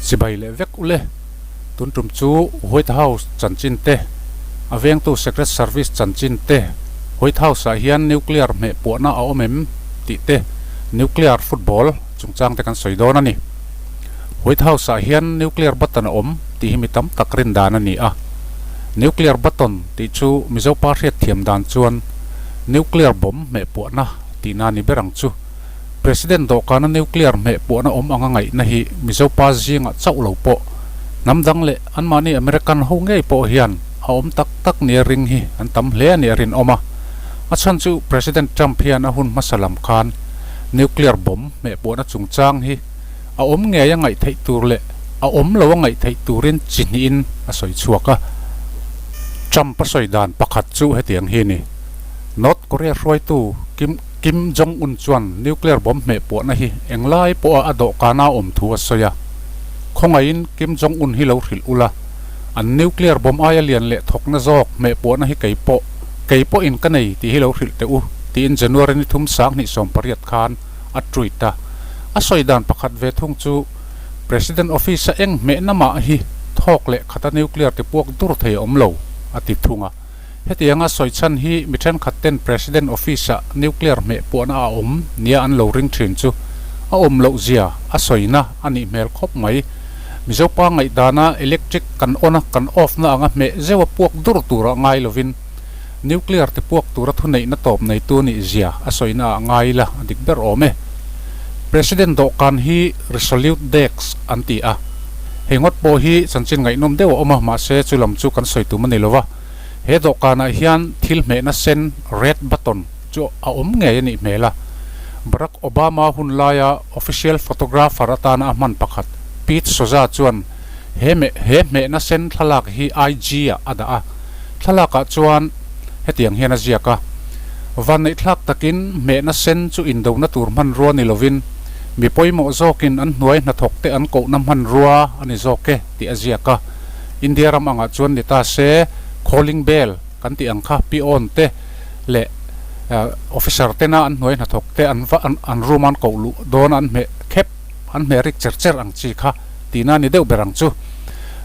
Chibai leh vek ule. Tun tum chu White House chanchin te, a vengtu Secret Service chanchin te, White House ah hian nuclear hmeh puahna a awm em tih te, nuclear football chungchang te kan sawi dawn a ni. White House ah hian nuclear button a awm tih hi mi tam tak rin dan a ni a. Nuclear button tih chu Mizo pa hriat thiam dan chuan nuclear bomb hmeh puahna tihna a ni ber ang chu. President dawhkana nuclear hmeh puahna awm anga ngaihna hi Mizo pa zingah chauh lo pawh hnam dang leh anmahni American ho ngei pawh hian a awm tak tak nia ring hi an tam hle a nih a rinawm a. A chhan chu President Trump hian a hun hmasa lam khan nuclear bomb hmeh puahna chungchang hi a awm ngei a ngaih theih tur leh a awm lo a ngaih theih turin chi hnihin a sawi chhuak a. Trump a sawi dan pakhat chu hetiang hi a ni. North Korea hruaitu Kim Kim Jong Un chuan nuclear bomb hmeh puahna hi englai pawha a dawhkana awm thu a sawi a. Khawngaihin Kim Jong Un hi lo hrilh ula, an nuclear bomb aia lian leh thawkna zawk hmeh puahna hi kei pawh, kei pawhin ka nei tih hi lo hrilh teh u, tiin January ni thum sanghnih 18 khan a tweet a. A sawi dan pakhat ve thung chu President Office-a eng hmehna mah hi thawk leh khata nuclear ti puak dur thei a awm lo, a ti thung a. Hetianga sawi chhan hi mi thenkhat ten President Office-ah nuclear hmeh puahna a awm nia an lo ring thin chu a awm loh zia a sawina a nih hmel khawp mai. Mizo pa ngaihdana electric kan on a kan off na anga hmeh zeuha puak dur tura ngai lovin nuclear ti puak tura thuneihna tawp neitu nih zia a sawina ah ngai ila a dik ber awm e. President dawhkan hi Resolute Desk an ti a. Hei ngawt pawh hi chanchin ngaihnawm deuh a awm a mahse chu lam chu kan sawi tum a ni lova. He dawhkanah hian thil hmehna sen, red button, chu a awm ngei a nih hmel a. Barack Obama hun laia official photographer atana a hman pakhat Pete Souza chuan he he hmehna sen thlalak hi IG ah a dah a. Thlalakah chuan hetiang hian a ziak a, Vanneihthlak takin hmehna sen chu indona tur hmanrua ni lovin mi pawimawh zawkin an hnuai hnathawkte an kohna hmanrua a ni zawk e tih a ziak a. India ram angah chuan ni ta se calling bell kan tih ang kha peon te leh officer tena an hnuai hnathawk te an va an room an koh luh dawn a an hmeh khep an hmeh rik cher cher ang chi kha tihna a ni deuh ber ang chu.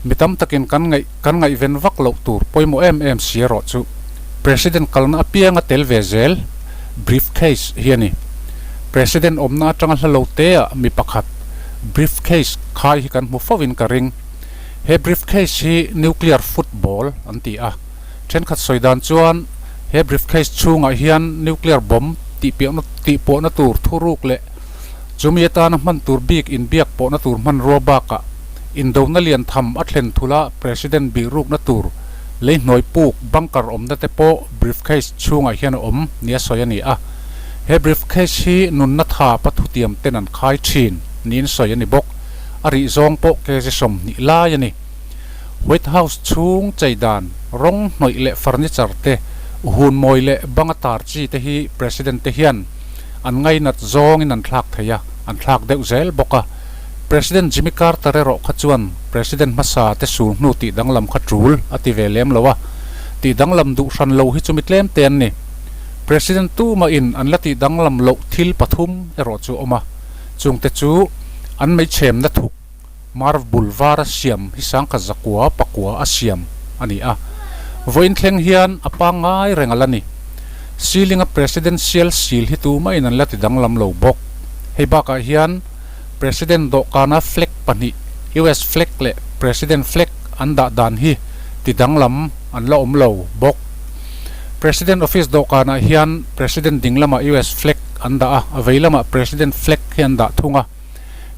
Mi tam takin kan ngaih kan ngaihven vak loh tur pawimawh em em si erawh chu President kalna apianga tel ve zel briefcase hi a ni. President awmna atanga hla lo te ah mi pakhat briefcase khai hi kan hmu fo in ka ring. He briefcase hi nuclear football an ti a, thenkhat sawi dan chuan he briefcase chhungah hian nuclear bomb tih piahna tih pawhna tur thuruk leh chumi atana hman tur bik inbiak pawhna tur hmanrua bakah indona lian tham a thlen thula President bihrukna tur leihnawi puk bunker awmna te pawh briefcase chhungah hian a awm nia sawi a ni a. He briefcase hi nunna tha pathutiam ten an khai thin niin sawi a ni bawk. A rih zawng pawh kg 20 lai a ni. White House chhung chei dan, rawng hnawih leh furniture te, hun mawi leh banga tar chi te hi President te hian an ngainat zawngin an thlak thei a, an thlak deuh zel bawk a. President Jimmy Carter erawh kha chuan President hmasa te sul hnu tih danglam kha tul a ti ve lem lo a, tih danglam duh hran lo hi chu mi tlem te an ni. President tumahin an la tih danglam loh thil pathum erawh chu a awm a. Chungte chu an meichhemna thuk Marv bul var a siam hi sangkha zakua pakua a siam a ni a. Vawiin thleng hian a pangngai reng a la ni. Ceiling a Presidential seal hi tumahin an la ti danglam lo bawk. Hei bakah hian President dawhkana flag pahnih, US flag leh President flag an dah dan hi ti danglam an la awm lo bawk. President office dawhkanah hian President ding lamah US flag an dah a, a vei lamah President flag hi an dah thung a.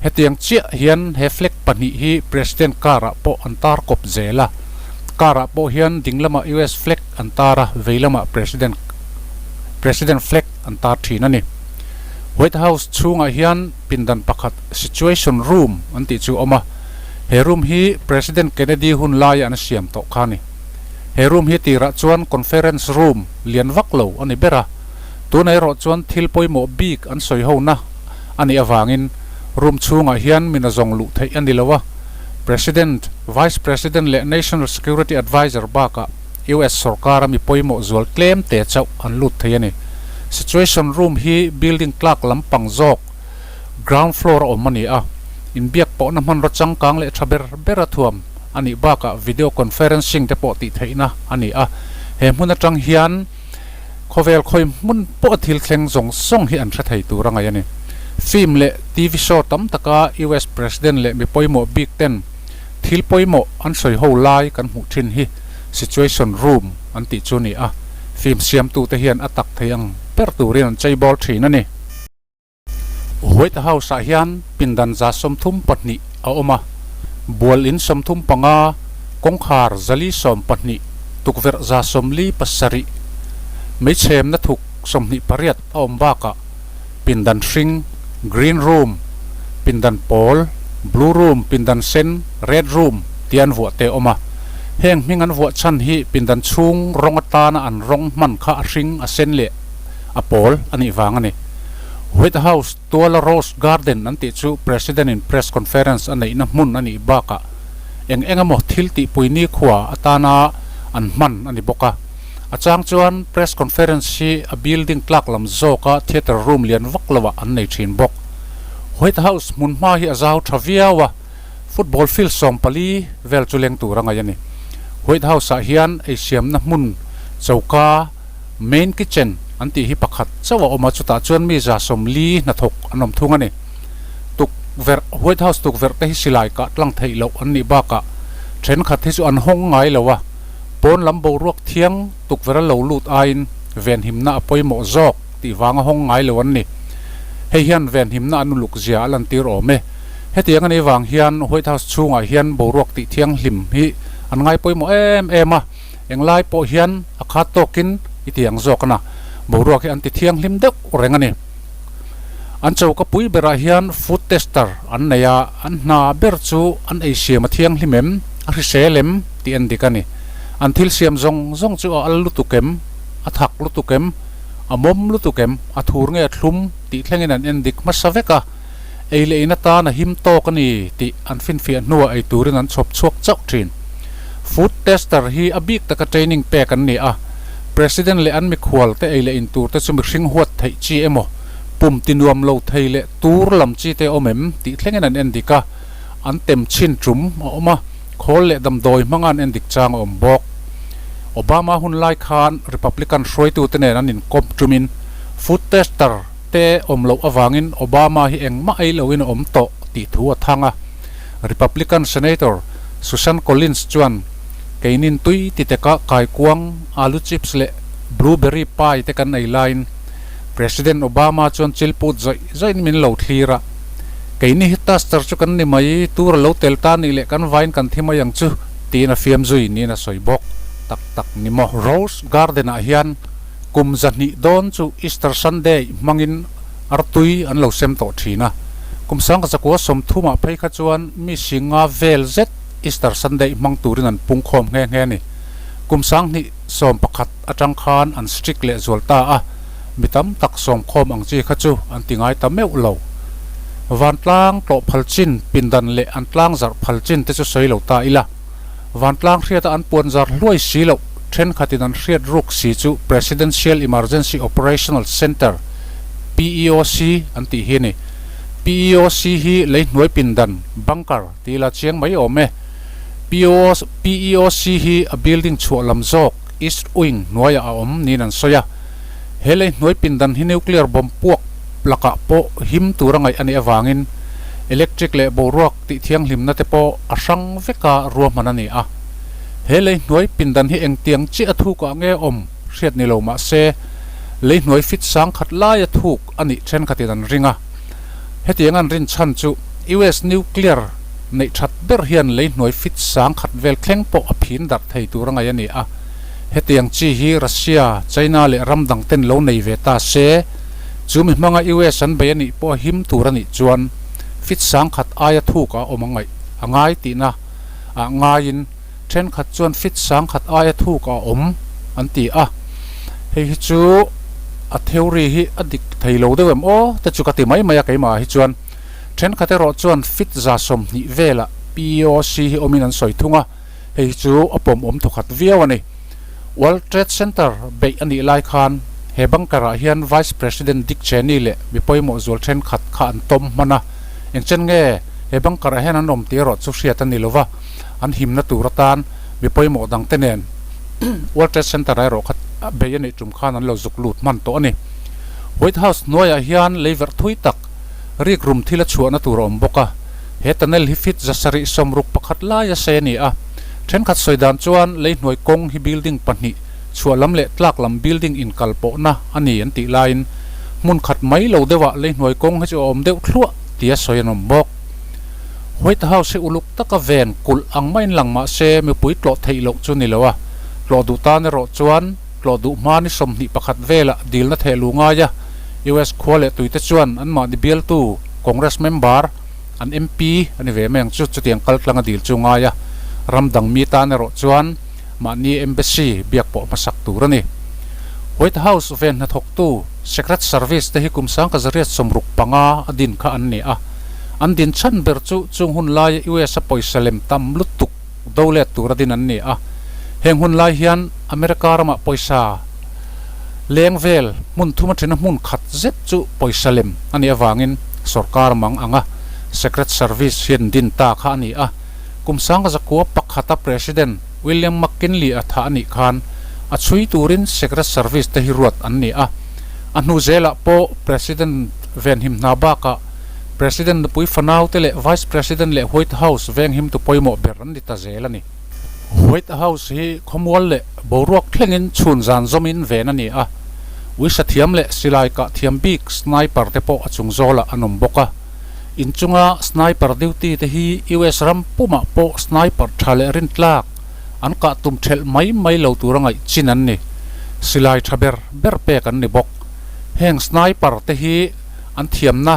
Hetiang chiah hian he flag pahnih hi President car ah pawh an tar kawp zel a. Car ah pawh hian ding lamah US flag an tar a, vei lamah President President flag an tar thin a ni. White House chhungah hian pindan pakhat Situation Room an tih chu a awm a. He room hi President Kennedy hun laia an siam tawh kha a ni. He room hi tirah chuan conference room lian vak lo a ni ber a, tunah erawh chuan thil pawimawh bik an sawi ho na a nih avangin room chhungah hian min a zawng luh theih a ni lo a, President, Vice President leh National Security Adviser bakah US sawrkara mi pawimawh zual tlem te chauh an lut thei a ni. Situation room hi building tlak lampang zawk ground floor a awm a ni a. Inbiak pawhna hmanraw changkang leh tha ber bera thuam a nih bakah video conferencing te pawh tih theihna a ni a. He hmun atang hian khawvel khawi hmun pawh a thil thleng zawng zawng hi an hre thei tur a ngaih a ni. Film leh TV show tam taka US President leh mi pawimawh bik ten thil pawimawh an sawi ho lai kan hmuh thin hi Situation Room an tih chu a ni a. Film siamtute hian a tak thei ang ber turin an cheibawl thin a ni. White House-ah hian pindan 32 a awm a, bual in 35, kawngkhar 412, tukverh 47, meichhemna thuk 28 a awm bakah pindan hring, green room, pindan pawl, blue room, pindan sen, red room, tia an vuah te a awm a. Heng hming an vuah chhan hi pindan chhung rawng atana an rawng hman kha a hring, a sen leh a pawl a nih vang a ni. White House tuala Rose Garden an tih chu President-in press conference a neihna hmun a nih bakah eng eng emaw thil tihpui nikhua atana an hman a ni bawk a. A chang chuan press conference hi a building tlak lam zawka theatre room lian vak loah an nei thin bawk. White House hmunhma hi a zau tha viau a, football field 14 vel chu leng tur a ngaih a ni. White House-ah hian eisiamna hmun choka, Main kitchen an tih hi pakhat chauh a awm a, chutah chuan mi 40 hnathawk an awm thung a ni. Tukverh, White House tukverh te hi silai kah tlang theih loh an nih bakah thenkhat hi chu an hawng ngai lo a, pawn lam boruak thiang tukverh a lo lut aiin venhimna a pawimawh zawk tih vanga hawng ngai lo an ni. Hei hian venhimna an uluk zia a lantir awm e. Hetiang a nih vang hian White House chhungah hian boruak tih thianghlim hi an ngai pawimawh em em a. Englai pawh hian a khat tawkin i ti ang zawk a na. Boruak hi an ti thianghlim deuh reng a ni. An choka pui berah hian food tester an nei a, an hna ber chu an ei siam a thianghlim em, a hrisel em tih en dik a ni. An thil siam zawng zawng chu a al lutuk em, a thak lutuk em, a mawm lutuk em, a thur nge a thlum tih thlengin an en dik hmasa vek a. Ei leh in atan a him tawk a ni tih an finfiah hnuah ei turin an chhawp chhuak chauh thin. Food tester hi a bik taka training pek an ni a, President leh an mikhual te ei leh in tur te chu mihring huat theih chi emaw, pum ti nuam lo thei leh tur lam chi te awm em tih thlengin an en dik a, an tem chhin tum a awm a, khawl leh damdawi hmanga an en dik chang a awm bawk. Obama hun lai khan Republican hruaitute nen an inkawp tumin food tester te awm loh avangin Obama hi engmah ei loin a awm tawh tih thu a thang a. Republican Senator Susan Collins chuan keinin tui ti teka kaikuang, alu chips leh blueberry pie te kan ei laiin President Obama chuan chilput zawih zawihin min lo thlir a. Keini hi taster chu kan ni mai, tur a lo tel ta nih leh kan vain kan thi mai ang chu tiin a fiam zui niin a sawi bawk. Tak tak ni maw? Rose Garden-ah hian Kum 200 dawn chu Easter Sunday hmangin artui an lo sem tawh thin a. Kum 1930 ah phei kha chuan mi singa vel zet Easter Sunday hmang turin an pung khawm nghe nghe a ni. Kum 2011 atang khan an strict leh zual ta a, mi tam tak sawm khawm ang chi kha chu an ti ngai ta meuh lo. Vantlang tlawh phal chin pindan leh an tlang zarh phal chin te chu sawi lo ta ila. Vantlang hriata an puan zar hluai si loh thenkhatin an hriat ruk si chu Presidential Emergency Operational Centre, PEOC, an tih hi a ni. PEOC hi lei hnuai pindan, bunker, ti ila chiang mai awm e. PEOC hi a building chhuah lam zawk, East Wing, hnuaiah a awm niin an sawi a. He lei hnuai pindan hi nuclear bomb puak lakah pawh him tura ngaih a nih avangin electric leh boruak tih thianghlimna te pawh a hrang veka ruahman a ni a. He lei hnuai pindan hi engtiang chiah a thuk ah nge awm hriat ni lo mah se, lei hnuai fit sang khat laia thuk a nih thenkhatin an ring a. Hetiang an rin chhan chu US nuclear neih that ber hian lei hnuai fit sang khat vel thleng pawh a phin darh thei tur a ngaih a ni a. Hetiang chi hi Russia, China leh ram dang ten lo nei ve ta se, chu mi hmanga US an bei a nih pawh a him tur a nih chuan fit sang khat aia thuk a awm a ngaih a ngai tihna ah ngaiin thenkhat chuan fit sang khat aia thuk a awm an ti a, hei hi chu a theory hi a dik thei lo deuh em aw te chu ka ti mai mai a keimah ah hi chuan thenkhat erawh chuan fit 120 velah POC hi awmin an sawi thung a, hei hi chu a pawmawm thawkhat viau a ni. World Trade Center beih a nih lai khan he bunker ah hian Vice President Dick Cheney leh mi pawimawh zual thenkhat kha an tawm hman a, engchen nge He bunker ah hian an awm tih erawh chu hriat a ni lova, an himna tur atan mi pawimawh dang te nen World Trade Center ah erawh kha bei a nih tum khan an lo zuk lut hman tawh a ni. White House hnuaiah hian leiverh thui tak rik rum thil a chhuahna tur a awm bawk a, he tunnel hi feet 761 lai a sei a ni a. Thenkhat sawi dan chuan lei hnuai kawng hi building pahnih chhuah lam leh tlak lam building inkal pawhna a ni an tih laiin hmun khat mai lo deuhah lei hnuai kawng hi chu a awm deuh thluah tia sawi an awm bawk. White House hi uluk taka ven kulh ang maiin lang mah se mipui tlawh theih loh chu ni lo a, tlawh duh tan erawh chuan tlawh duh hma ni 21 velah dilna theh lu ngai a, US khua leh tuite chuan anmahni bialtu Congress member an MP a ni ve mai ang chu, chutiang kal tlanga dil chu ngai a, ram dang mi tan erawh chuan mahni embassy biak pawh hmasak tur a ni. White House ven hnathawktu Secret Service te hi kum 1965 a din kha an ni a, an din chhan ber chu chung hun laia US a pawisa lem tam lutuk do let tura din an ni a. Heng hun lai hian America ramah pawisa leng vel hmun thum aṭhina hmun khat zet chu pawisa lem a nih avangin sorkar mang anga Secret Service hian din ta kha a ni a. Kum 1901 a President William McKinley a thah a nih khan a chhui turin Secret Service te hi ruat an ni a. A hnu zelah pawh President venhim hna bakah President nupui fanau te leh Vice President leh White House venghimtu pawimawh ber an ni ta zel a ni. White House hi khawmual leh boruak thlengin chhun zan zawmin ven a ni a, uisa thiam leh silai kah thiam bik sniper te pawh a chung zawlah an awm bawk a. Inchunga sniper duty te hi US ram pumah pawh sniper tha leh rintlak an kah tum thelh mai mai lo tura ngaih chin an ni. Silai tha ber ber pek an ni bawk. Heng sniper te hi an thiamna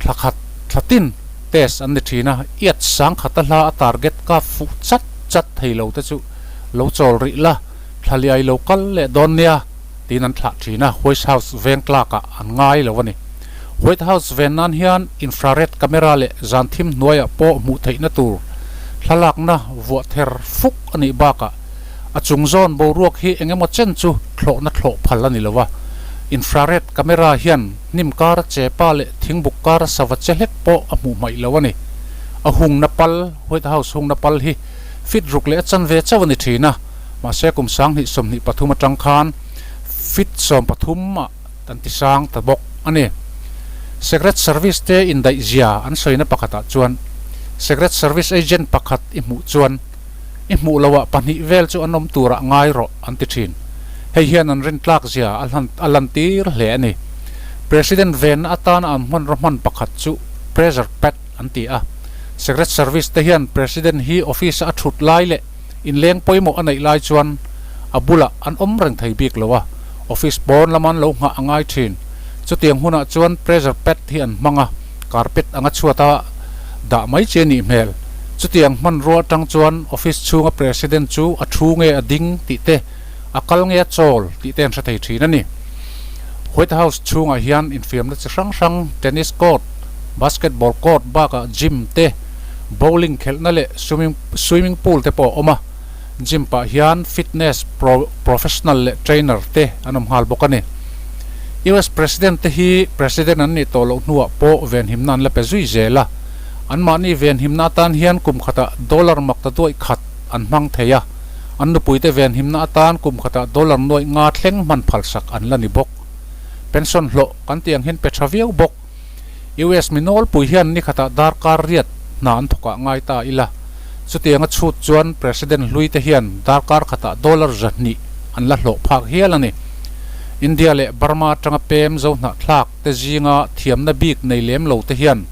thla khat thla tin test an ni thin a, iat sang khata hla a target kap fuh chat chat thei lo te chu lo chawl rih la, thla liai lo kal leh dawn nia tiin an thlah thin a, White House veng tlakah an ngai lo a ni. White House ven nan hian infrared camera leh zan thim hnuaiah pawh hmuh theihna tur thlalakna vuah ther fuk a nih bakah a chung zawn boruak hi eng emaw chen chu thlawhna thlawh phal a ni lo a, infrared camera hian hnim kara chepa leh thingbuk kara sava che hlek pawh a hmuh hmaih lo a ni. A hungna pal, White House hungna pal hi feet ruk leh a chanve chauh a ni thin a, mahse kum 2023 atang khan feet 13 ah an ti sang ta bawk a ni. Secret Service te indaih zia an sawina pakhatah chuan Secret Service agent pakhat i hmuh chuan i hmuh loah pahnih vel chu an awm turah ngai rawh an ti thin. Hei hian an rintlak zia a hlan a lantir hle a ni. President venna atana an hmanraw hman pakhat chu pressure pad an ti a. Secret Service te hian President hi office a a thut lai leh inleng pawimawh a neih lai chuan a bulah an awm reng thei bik lo a, office pawn lama an lo nghah a ngai thin. Chutiang hunah chuan pressure pad hi an hmang a, carpet anga chhuata dah mai chi a nih hmel. Chutiang hmanrua atang chuan office chhunga President chu a thu nge a ding tih te, a kal nge a chawl tih te an hre thei thin a ni. White House chhungah hian infiamna chi hrang hrang tennis court, basketball court bakah gym te, bowling khelhna leh swimming pool te pawh a awm a. Gym pah hian fitness professional leh trainer te an awm nghal bawk a ni. US President te hi President an nih tawh loh hnuah pawh venhimna an la pe zui zel a. Anmahni venhimna atan hian kum khatah dollar makta duaih khat an hmang thei a. An nupuite venhimna atan kum khatah dollar nuaih nga thleng hman phalsak an la ni bawk. Pension hlawh kan tih ang hian pe tha viau bawk. US mi nawlpui hian nikhatah darkar riat hna an thawkah ngai ta ila. Chutianga chhut chuan President hlui te hian darkar khatah dollar 200 an la hlawh phak hial a ni. India leh Burma atanga pem zo hnahthlak te zinga thiamna bik nei lem lo te hian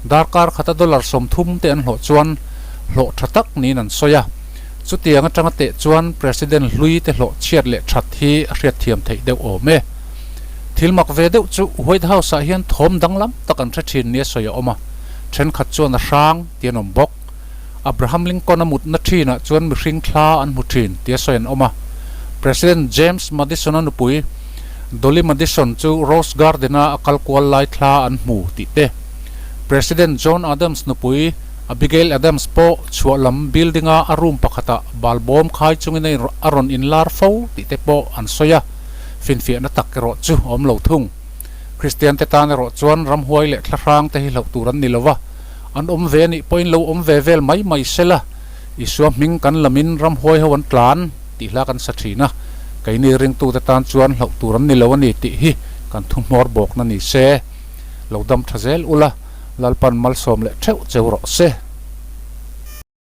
darkar khata dollar 30 te an hlawh chuan hlawh tha tak niin an sawi a. Chutiang atanga teh chuan President hlui te hlawh chhiat leh that hi a hriatthiam theih deuh awm e. Thil mak ve deuh chu White House ah hian thawm danglam tak an hre thin nia sawi a awm a, thenkhat chuan a hrang tih an awm bawk. Abraham Lincoln a mutna thinah chuan mihring thla an hmu thin tia sawi an awm a. President James Madison-a nupui Dolly Madison chu Rose Garden-a a kal kual lai thla an hmu tih te, President John Adams nupui Abigail Adams pawh chhuah lam building-a a room pakhatah balbawm khai chungin a rawn inlar fo tih te pawh an sawi a. Finfiahna tak erawh chu a awm lo thung. Kristiante tan erawh chuan ramhuai leh thlahrang te hi hlauh tur an ni lo va. An awm ve anih pawhin lo awm ve vel mai mai sela, Isua hming kan lamin ramhuai ho an tlan tih hla kan sa thin a, keini ringtute tan chuan hlauh tur an ni lo a ni tih hi kan thuhmawr bawkna ni se. Lo dam tha zel ula, Lalpan malsawm leh theuh cheu rawh se.